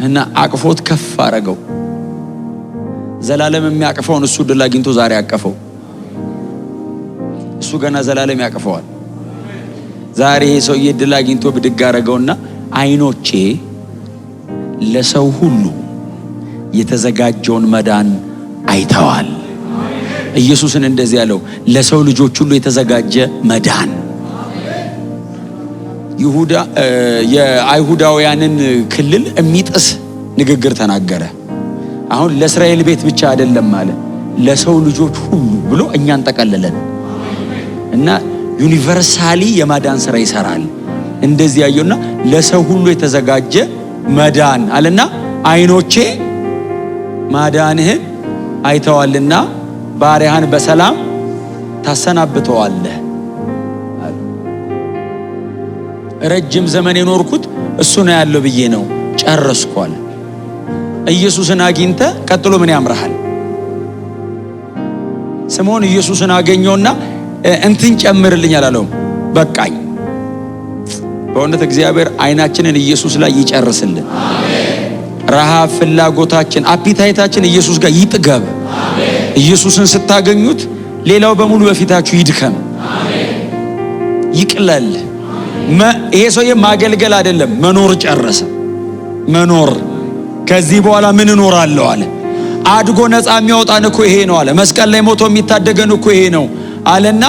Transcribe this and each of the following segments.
እና አቅፎት ከፍ አረገው። ዘላለም የሚያቅፈውን እሱ ድል አግኝቶ ዛሬ አቀፈው። እሱ ገና ዘላለም ያቅፈዋል። ዛሬ ይሄ ሰውዬ ድል አግኝቶ ብድግ አረገውና አይኖቼ ለሰው ሁሉ የተዘጋጀውን መዳን አይተዋል። ኢየሱስን እንደዚህ ያለው ለሰው ልጆች ሁሉ የተዘጋጀ መዳን። ይሁዳ የአይሁዳውያንን ክልል የሚጥስ ንግግር ተናገረ። አሁን ለእስራኤል ቤት ብቻ አይደለም አለ፣ ለሰው ልጆች ሁሉ ብሎ እኛን ጠቀለለን እና universally የማዳን ስራ ይሰራል። እንደዚህ ያየውና ለሰው ሁሉ የተዘጋጀ መዳን አለና አይኖቼ ማዳንህን አይተዋልና ባሪያህን በሰላም ታሰናብተዋለህ። ረጅም ዘመን የኖርኩት እሱ ነው ያለው ብዬ ነው ጨረስኳል። ኢየሱስን አግኝተ ቀጥሎ ምን ያምርሃል? ስምዖን ኢየሱስን አገኘውና እንትን ጨምርልኝ አላለውም። በቃኝ። በእውነት እግዚአብሔር አይናችንን ኢየሱስ ላይ ይጨርስልን። ረሃብ፣ ፍላጎታችን፣ appetite ኣችን ኢየሱስ ጋር ይጥገብ። ኢየሱስን ስታገኙት ሌላው በሙሉ በፊታችሁ ይድከም፣ ይቅለል። ይሄ ሰውዬ ማገልገል አይደለም መኖር ጨረሰ። መኖር ከዚህ በኋላ ምን እኖራለሁ አለ። አድጎ ነፃ የሚያወጣን እኮ ይሄ ነው አለ። መስቀል ላይ ሞቶ የሚታደገን እኮ ይሄ ነው አለና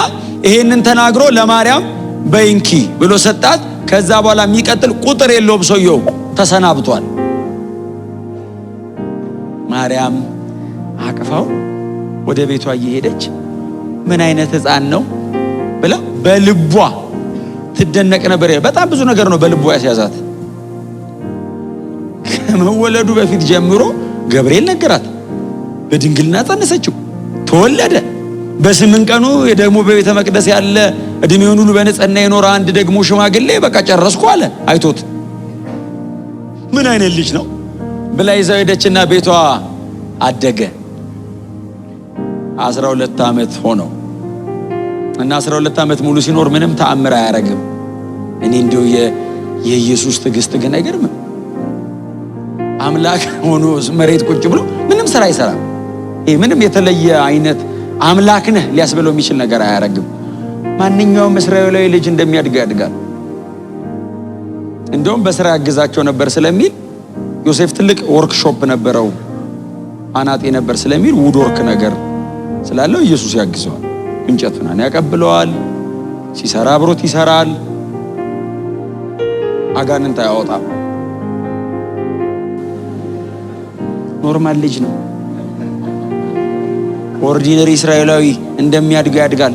ይሄንን ተናግሮ ለማርያም በይንኪ ብሎ ሰጣት። ከዛ በኋላ የሚቀጥል ቁጥር የለውም። ሰውየው ተሰናብቷል። ማርያም አቅፋው ወደ ቤቷ እየሄደች ምን አይነት ሕፃን ነው ብላ በልቧ ትደነቅ ነበር። በጣም ብዙ ነገር ነው በልቧ ያስያዛት። ከመወለዱ በፊት ጀምሮ ገብርኤል ነገራት። በድንግልና ጸነሰችው፣ ተወለደ። በስምንት ቀኑ ደግሞ በቤተ መቅደስ ያለ እድሜውን ሁሉ በንጽህና የኖረ አንድ ደግሞ ሽማግሌ በቃ ጨረስኩ አለ። አይቶት ምን አይነት ልጅ ነው ብላ ይዛው ሄደችና ቤቷ አደገ። 12 ዓመት ሆነው እና 12 ዓመት ሙሉ ሲኖር ምንም ተአምር አያረግም። እኔ እንዲሁ የኢየሱስ ትዕግስት ግን አይገርምም? አምላክ ሆኖ መሬት ቁጭ ብሎ ምንም ስራ አይሰራም። ይሄ ምንም የተለየ አይነት አምላክ ነህ ሊያስብለው የሚችል ነገር አያረግም። ማንኛውም እስራኤላዊ ልጅ እንደሚያድግ ያድጋል። እንደውም በስራ ያግዛቸው ነበር ስለሚል ዮሴፍ ትልቅ ወርክሾፕ ነበረው፣ አናጤ ነበር ስለሚል wood work ነገር ስላለው ኢየሱስ ያግዘዋል። እንጨት ምናምን ያቀብለዋል። ሲሰራ አብሮት ይሰራል። አጋንንት አያወጣም። Normal ልጅ ነው። Ordinary እስራኤላዊ እንደሚያድገው ያድጋል።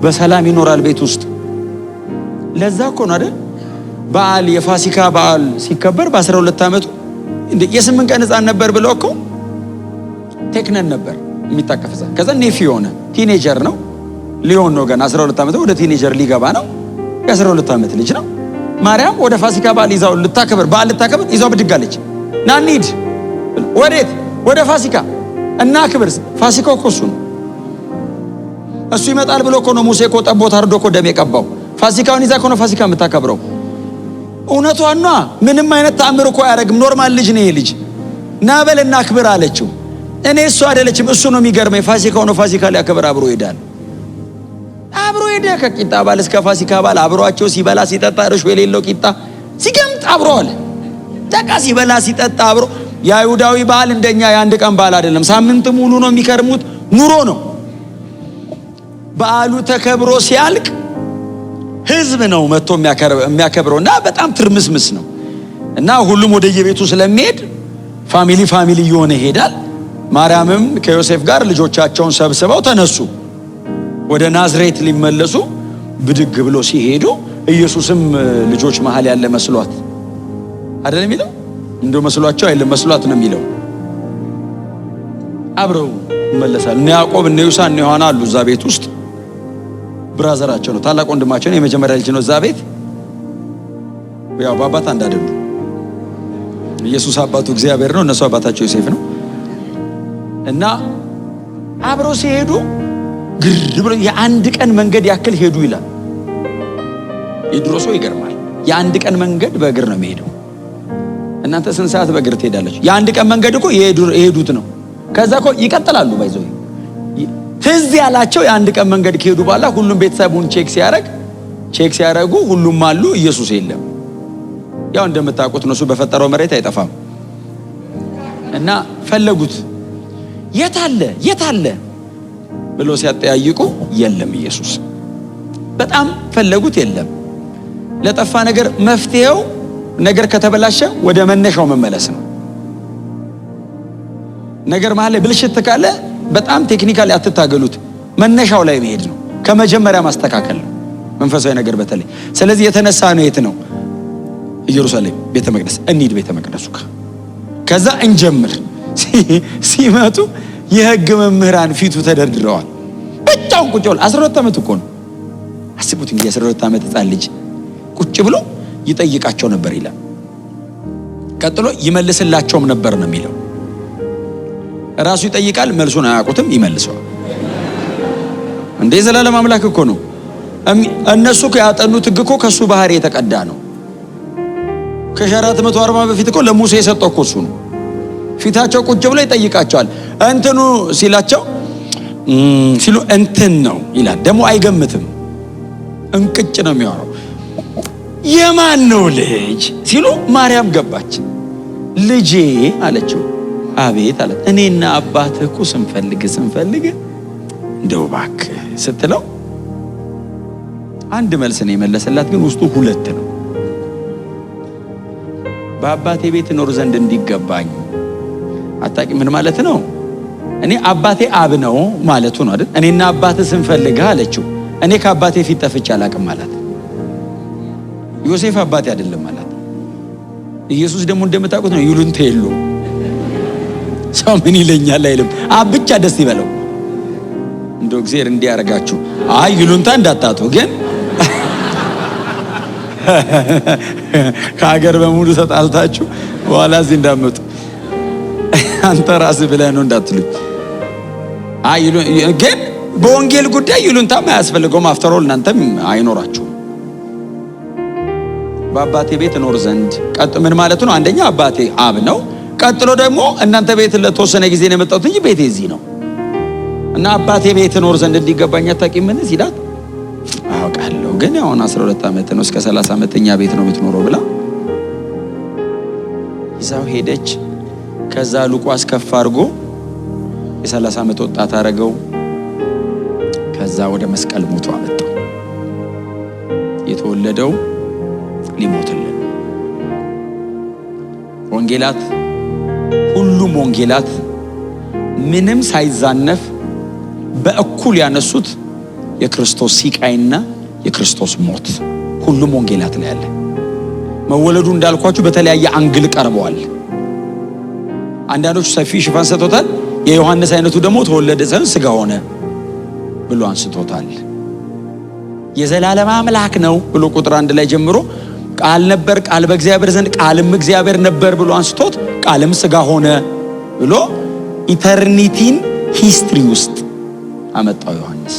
በሰላም ይኖራል ቤት ውስጥ። ለዛ እኮ ነው አይደል በዓል የፋሲካ በዓል ሲከበር በ12 ዓመቱ የ8 ቀን ሕፃን ነበር ብለው እኮ ቴክነን ነበር የሚታቀፍ ሕፃን። ከዛ nephew የሆነ teenager ነው ሊሆን ነው ገና 12 ዓመት ወደ teenager ሊገባ ነው። የ12 ዓመት ልጅ ነው። ማርያም ወደ ፋሲካ በዓል ይዛው ልታከብር በዓል ልታከብር ይዛው ብድግ አለች። ና እንሂድ። ወዴት? ወደ ፋሲካ እና ክብር። ፋሲካው እኮ እሱ ነው። እሱ ይመጣል ብሎ እኮ ነው ሙሴ እኮ ጠቦት አርዶ እኮ ደም የቀባው። ፋሲካውን ይዛ እኮ ነው ፋሲካ የምታከብረው። እውነቷን ነዋ። ምንም አይነት ተአምር እኮ አያደርግም። Normal ልጅ ነው ይሄ ልጅ። ና በል እና ክብር አለችው። እኔ እሱ አይደለችም እሱ ነው የሚገርመኝ። ፋሲካው ነው ፋሲካ ሊያከብር አብሮ ይሄዳል። አብሮ ሄደ። ከቂጣ በዓል እስከ ፋሲካ በዓል አብሯቸው ሲበላ ሲጠጣ እርሾ የሌለው ቂጣ ሲገምጥ አብሮ አለ። በቃ ሲበላ ሲጠጣ አብሮ። የአይሁዳዊ በዓል እንደኛ የአንድ ቀን በዓል አይደለም። ሳምንት ሙሉ ነው የሚከርሙት። ኑሮ ነው። በዓሉ ተከብሮ ሲያልቅ ህዝብ ነው መጥቶ የሚያከብረው እና በጣም ትርምስምስ ነው እና ሁሉም ወደየቤቱ ስለሚሄድ family family እየሆነ ይሄዳል። ማርያምም ከዮሴፍ ጋር ልጆቻቸውን ሰብስበው ተነሱ ወደ ናዝሬት ሊመለሱ ብድግ ብሎ ሲሄዱ ኢየሱስም ልጆች መሃል ያለ መስሏት አይደለም የሚለው፣ እንደው መስሏቸው አይደለም መስሏት ነው የሚለው። አብረው ይመለሳል። እነ ያዕቆብ እነ ዩሳ እነ ዮሐና አሉ እዛ ቤት ውስጥ። Brother ኣቸው ነው፣ ታላቅ ወንድማቸው ነው፣ የመጀመሪያ ልጅ ነው እዛ ቤት። ያው በአባት አንድ አይደሉ። ኢየሱስ አባቱ እግዚአብሔር ነው፣ እነሱ አባታቸው ዮሴፍ ነው። እና አብረው ሲሄዱ ግር ብሎ የአንድ ቀን መንገድ ያክል ሄዱ ይላል። የድሮ ሰው ይገርማል። የአንድ ቀን መንገድ በእግር ነው የሚሄደው። እናንተ ስንት ሰዓት በእግር ትሄዳላችሁ? የአንድ ቀን መንገድ እኮ የሄዱት ነው። ከዛ እኮ ይቀጥላሉ። By the way ትዝ ያላቸው የአንድ ቀን መንገድ ከሄዱ በኋላ ሁሉም ቤተሰቡን check ሲያደርጉ ሁሉም አሉ፣ ኢየሱስ የለም። ያው እንደምታውቁት እነሱ በፈጠረው መሬት አይጠፋም። እና ፈለጉት። የት አለ የት አለ ብሎ ሲያጠያይቁ የለም ኢየሱስ። በጣም ፈለጉት፣ የለም። ለጠፋ ነገር መፍትሄው ነገር ከተበላሸ ወደ መነሻው መመለስ ነው። ነገር መሀል ላይ ብልሽት ካለ በጣም technically አትታገሉት። መነሻው ላይ መሄድ ነው። ከመጀመሪያ ማስተካከል ነው፣ መንፈሳዊ ነገር በተለይ። ስለዚህ የተነሳ ነው የት ነው? ኢየሩሳሌም ቤተ መቅደስ እንሂድ፣ ቤተ መቅደሱ ጋር ከዛ እንጀምር። ሲመጡ የሕግ መምህራን ፊቱ ተደርድረዋል። ብቻውን ቁጭ ብሎ 12 ዓመት እኮ ነው። አስቡት እንግዲህ 12 ዓመት ሕፃን ልጅ ቁጭ ብሎ ይጠይቃቸው ነበር ይላል። ቀጥሎ ይመልስላቸውም ነበር ነው የሚለው። ራሱ ይጠይቃል፣ መልሱን አያውቁትም፣ ይመልሰዋል። እንደ የዘላለም አምላክ እኮ ነው። እነሱ እኮ ያጠኑት ሕግ እኮ ከእሱ ባህሪ የተቀዳ ነው። ከ1440 በፊት እኮ ለሙሴ የሰጠው እኮ እሱ ነው። ፊታቸው ቁጭ ብሎ ይጠይቃቸዋል። እንትኑ ሲላቸው ሲሉ እንትን ነው ይላል። ደግሞ አይገምትም፣ እንቅጭ ነው የሚያወራው። የማን ነው ልጅ ሲሉ ማርያም ገባች። ልጄ አለችው። አቤት አላት። እኔና አባትህ እኮ ስንፈልግ ስንፈልግ እንደው እባክህ ስትለው አንድ መልስ ነው የመለሰላት፣ ግን ውስጡ ሁለት ነው። በአባቴ ቤት እኖር ዘንድ እንዲገባኝ አታውቂ። ምን ማለት ነው? እኔ አባቴ አብ ነው ማለቱ ነው አይደል? እኔና አባትህ ስንፈልግህ አለችው። እኔ ከአባቴ ፊት ጠፍቼ አላቅም አላት። ዮሴፍ አባቴ አይደለም አላት። ኢየሱስ ደግሞ እንደምታውቁት ነው፣ ይሉኝታ የለውም። ሰው ምን ይለኛል አይልም። አብ ብቻ ደስ ይበለው። እንደው እግዚአብሔር እንዲያረጋችሁ። አይ ይሉኝታ እንዳታጡ ግን ከሀገር በሙሉ ተጣልታችሁ በኋላ እዚህ እንዳመጡ አንተ ራስህ ብለህ ነው እንዳትሉኝ። አይ ግን በወንጌል ጉዳይ ይሉኝታም አያስፈልገውም። After all እናንተም አይኖራችሁም። በአባቴ ቤት እኖር ዘንድ ምን ማለቱ ነው? አንደኛ አባቴ አብ ነው። ቀጥሎ ደግሞ እናንተ ቤት ለተወሰነ ጊዜ ነው የመጣሁት እንጂ ቤቴ እዚህ ነው እና አባቴ ቤት እኖር ዘንድ እንዲገባኝ አታውቂም? ምን ሲላት አውቃለሁ፣ ግን አሁን 12 ዓመት ነው፣ እስከ 30 ዓመት እኛ ቤት ነው የምትኖረው ብላ ይዛው ሄደች። ከዛ ሉቃስ ከፍ አድርጎ የ30 ዓመት ወጣት አረገው። ከዛ ወደ መስቀል ሞቶ አመጣው። የተወለደው ሊሞትልን። ወንጌላት፣ ሁሉም ወንጌላት ምንም ሳይዛነፍ በእኩል ያነሱት የክርስቶስ ሲቃይና የክርስቶስ ሞት ሁሉም ወንጌላት ላይ አለ። መወለዱ እንዳልኳችሁ በተለያየ angle ቀርበዋል። አንዳንዶቹ ሰፊ ሽፋን ሰጥቶታል። የዮሐንስ አይነቱ ደግሞ ተወለደ ሳይሆን ስጋ ሆነ ብሎ አንስቶታል። የዘላለም አምላክ ነው ብሎ ቁጥር 1 ላይ ጀምሮ ቃል ነበር፣ ቃል በእግዚአብሔር ዘንድ፣ ቃልም እግዚአብሔር ነበር ብሎ አንስቶት ቃልም ስጋ ሆነ ብሎ eternity ን history ውስጥ አመጣው ዮሐንስ።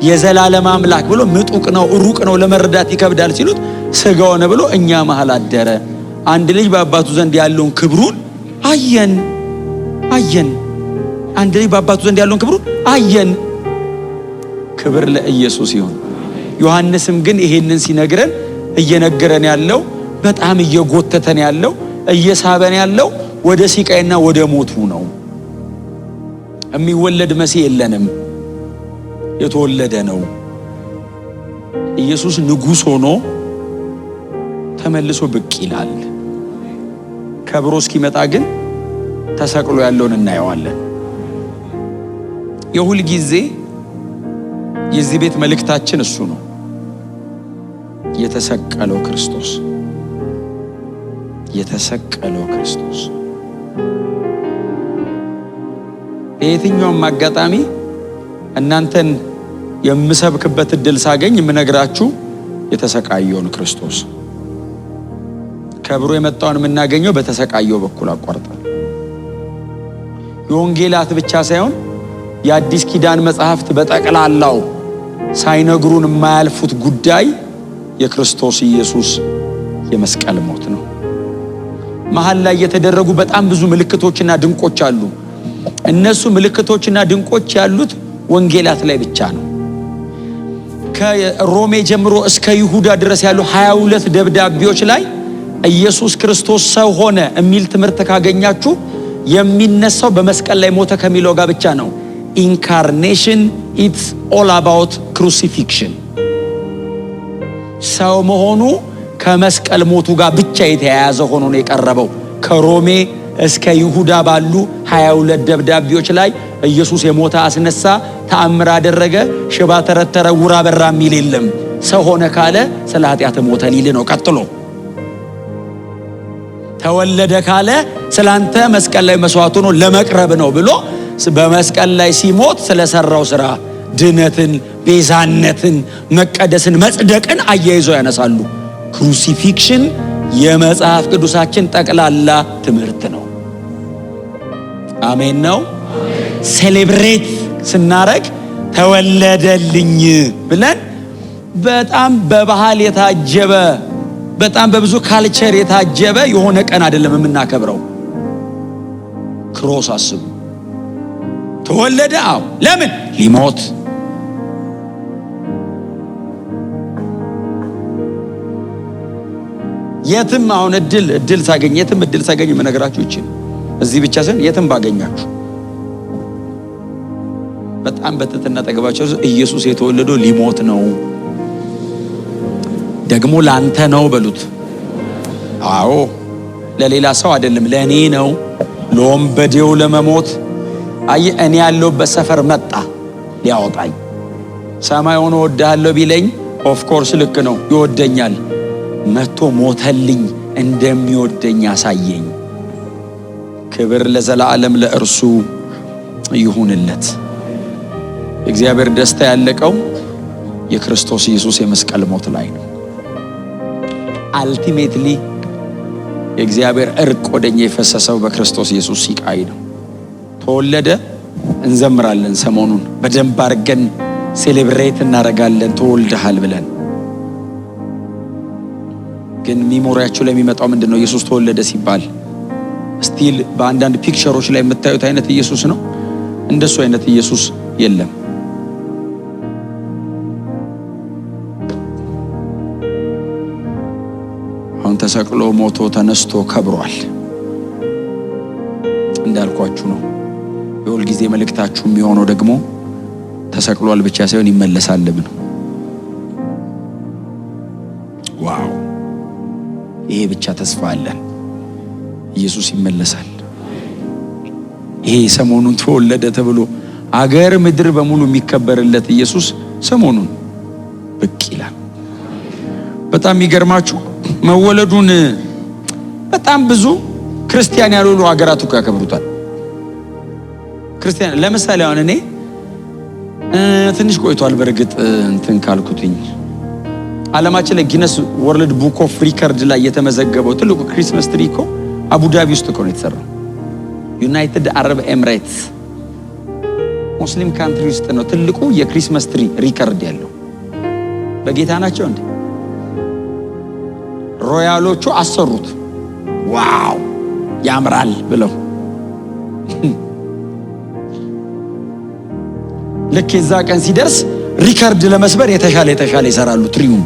የዘላለም አምላክ ብሎ ምጡቅ ነው፣ ሩቅ ነው፣ ለመረዳት ይከብዳል ሲሉት ስጋ ሆነ ብሎ እኛ መሃል አደረ። አንድ ልጅ በአባቱ ዘንድ ያለውን ክብሩን አየን አየን። አንድ ልጅ በአባቱ ዘንድ ያለውን ክብሩን አየን። ክብር ለኢየሱስ ይሁን። ዮሐንስም ግን ይሄንን ሲነግረን እየነገረን ያለው በጣም እየጎተተን ያለው እየሳበን ያለው ወደ ሲቃይና ወደ ሞቱ ነው። የሚወለድ መሲህ የለንም፣ የተወለደ ነው። ኢየሱስ ንጉሥ ሆኖ ተመልሶ ብቅ ይላል። ከብሮ እስኪመጣ ግን ተሰቅሎ ያለውን እናየዋለን። የሁል ጊዜ የዚህ ቤት መልእክታችን እሱ ነው። የተሰቀለው ክርስቶስ፣ የተሰቀለው ክርስቶስ። በየትኛውም አጋጣሚ እናንተን የምሰብክበት እድል ሳገኝ የምነግራችሁ የተሰቃየውን ክርስቶስ፣ ከብሮ የመጣውን የምናገኘው በተሰቃየው በኩል አቋርጠን። የወንጌላት ብቻ ሳይሆን የአዲስ ኪዳን መጽሐፍት በጠቅላላው ሳይነግሩን የማያልፉት ጉዳይ የክርስቶስ ኢየሱስ የመስቀል ሞት ነው። መሀል ላይ የተደረጉ በጣም ብዙ ምልክቶችና ድንቆች አሉ። እነሱ ምልክቶችና ድንቆች ያሉት ወንጌላት ላይ ብቻ ነው። ከሮሜ ጀምሮ እስከ ይሁዳ ድረስ ያሉ 22 ደብዳቤዎች ላይ ኢየሱስ ክርስቶስ ሰው ሆነ የሚል ትምህርት ካገኛችሁ የሚነሳው በመስቀል ላይ ሞተ ከሚለው ጋር ብቻ ነው። Incarnation, it's all about crucifixion። ሰው መሆኑ ከመስቀል ሞቱ ጋር ብቻ የተያያዘ ሆኖ ነው የቀረበው። ከሮሜ እስከ ይሁዳ ባሉ 22 ደብዳቤዎች ላይ ኢየሱስ የሞተ አስነሳ፣ ተአምር አደረገ፣ ሽባ ተረተረ፣ ዕውር አበራ የሚል የለም። ሰው ሆነ ካለ ስለ ኃጢአት ሞተ ሊል ነው። ቀጥሎ ተወለደ ካለ ስላንተ መስቀል ላይ መስዋዕት ሆኖ ለመቅረብ ነው ብሎ በመስቀል ላይ ሲሞት ስለሰራው ስራ ድነትን፣ ቤዛነትን፣ መቀደስን፣ መጽደቅን አያይዘው ያነሳሉ። Crucifixion የመጽሐፍ ቅዱሳችን ጠቅላላ ትምህርት ነው። አሜን ነው። Celebrate ስናረግ ተወለደልኝ ብለን በጣም በባህል የታጀበ፣ በጣም በብዙ culture የታጀበ የሆነ ቀን አይደለም የምናከብረው። Cross አስቡ። ተወለደ። አዎ። ለምን? ሊሞት። የትም አሁን እድል ሳገኝ፣ የትም እድል ሳገኝ የምነግራችሁ ይችን እዚህ ብቻ ሳይሆን የትም ባገኛችሁ በጣም በትህትና ጠገባቸው ኢየሱስ የተወለደው ሊሞት ነው፣ ደግሞ ላንተ ነው በሉት። አዎ፣ ለሌላ ሰው አይደለም፣ ለእኔ ነው፣ ለወንበዴው ለመሞት። አይ፣ እኔ ያለሁበት ሰፈር መጣ ሊያወጣኝ። ሰማይ ሆኖ እወድሃለሁ ቢለኝ of course ልክ ነው፣ ይወደኛል። መጥቶ ሞተልኝ፣ እንደሚወደኝ አሳየኝ። ክብር ለዘላለም ለእርሱ ይሁንለት። የእግዚአብሔር ደስታ ያለቀው የክርስቶስ ኢየሱስ የመስቀል ሞት ላይ ነው። Ultimately የእግዚአብሔር እርቅ ወደኛ የፈሰሰው በክርስቶስ ኢየሱስ ስቃይ ነው። ተወለደ እንዘምራለን። ሰሞኑን በደንብ አድርገን celebrate እናደርጋለን ተወልደሃል ብለን። ግን memory ያችሁ ላይ የሚመጣው ምንድን ነው? ኢየሱስ ተወለደ ሲባል still በአንዳንድ picture ኦች ላይ የምታዩት አይነት ኢየሱስ ነው። እንደሱ አይነት ኢየሱስ የለም። አሁን ተሰቅሎ፣ ሞቶ፣ ተነስቶ ከብሯል። እንዳልኳችሁ ነው። የሁል ጊዜ መልእክታችሁ የሚሆነው ደግሞ ተሰቅሏል ብቻ ሳይሆን ይመለሳልም ነው። Wow! ይሄ ብቻ ተስፋ አለን። ኢየሱስ ይመለሳል። ይሄ ሰሞኑን ተወለደ ተብሎ አገር ምድር በሙሉ የሚከበርለት ኢየሱስ ሰሞኑን ብቅ ይላል። በጣም የሚገርማችሁ መወለዱን በጣም ብዙ ክርስቲያን ያልሆኑ ሀገራት እኮ ያከብሩታል። ክርስቲያን ለምሳሌ አሁን እኔ ትንሽ ቆይቷል በእርግጥ እንትን ካልኩትኝ፣ ዓለማችን ላይ Guinness World Book of Record ላይ የተመዘገበው ትልቁ Christmas tree እኮ አቡዳቢ ውስጥ እኮ ነው የተሰራው። United Arab Emirates Muslim country ውስጥ ነው ትልቁ የ Christmas tree record ያለው። በጌታ ናቸው እንዴ? Royal ኦቹ አሰሩት። Wow፣ ያምራል ብለው። ልክ የዛ ቀን ሲደርስ record ለመስበር የተሻለ የተሻለ ይሰራሉ tree ውን።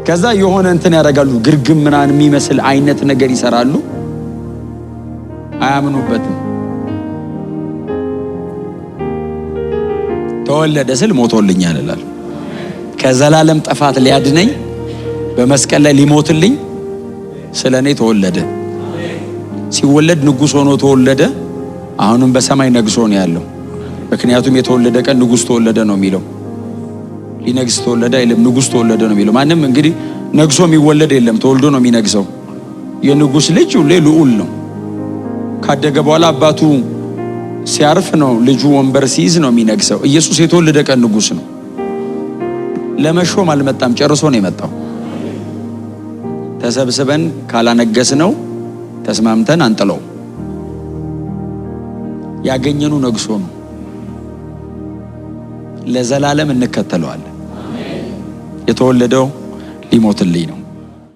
ከዛ የሆነ እንትን ያደርጋሉ፣ ግርግም ምናምን የሚመስል አይነት ነገር ይሰራሉ። አያምኑበትም። ተወለደ ስል ሞቶልኛል እላለሁ። ከዘላለም ጥፋት ሊያድነኝ በመስቀል ላይ ሊሞትልኝ ስለ እኔ ተወለደ። ሲወለድ ንጉሥ ሆኖ ተወለደ። አሁንም በሰማይ ነግሶ ነው ያለው። ምክንያቱም የተወለደ ቀን ንጉሥ ተወለደ ነው የሚለው። ሊነግስ ተወለደ አይልም፣ ንጉሥ ተወለደ ነው የሚለው። ማንም እንግዲህ ነግሶ የሚወለድ የለም፣ ተወልዶ ነው የሚነግሰው። የንጉሥ ልጅ ሁሌ ልዑል ነው። ካደገ በኋላ አባቱ ሲያርፍ ነው፣ ልጁ ወንበር ሲይዝ ነው የሚነግሰው። ኢየሱስ የተወለደ ቀን ንጉሥ ነው። ለመሾም አልመጣም፣ ጨርሶ ነው የመጣው። ተሰብስበን ካላነገስነው ተስማምተን አንጥለው። ያገኘኑ ነግሶ ነው። ለዘላለም እንከተለዋለን። የተወለደው ሊሞትልኝ ነው።